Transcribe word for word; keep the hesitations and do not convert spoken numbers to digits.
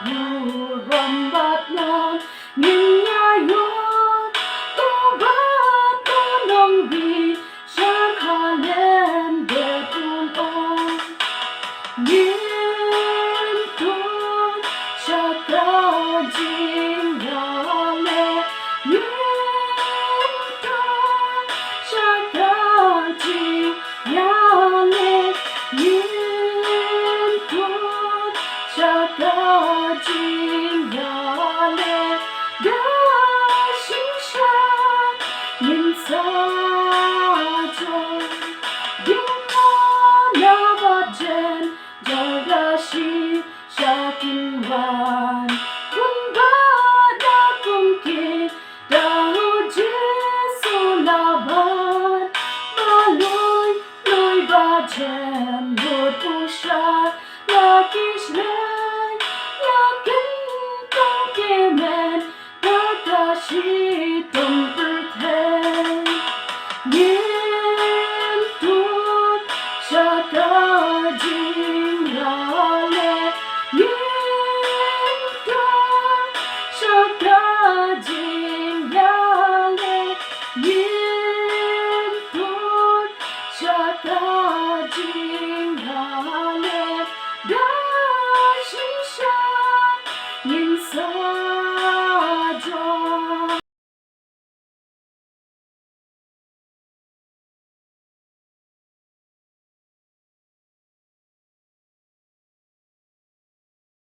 Burom bad ñiong ngin ïa ïoh, u bat u nongbit sha kalen bad un ong. Ngin tun sha ka jingïaleh, ngin tun sha ka jingïaleh, ngin tun sha ka jingïaleh. Da shisha ngin sa jong, jingmut na ba jen, jong da shisha kin wan. Kumba da kum ki, da u Jisu la ban. Ba lui lui ba jen, lut u shah la ki shle.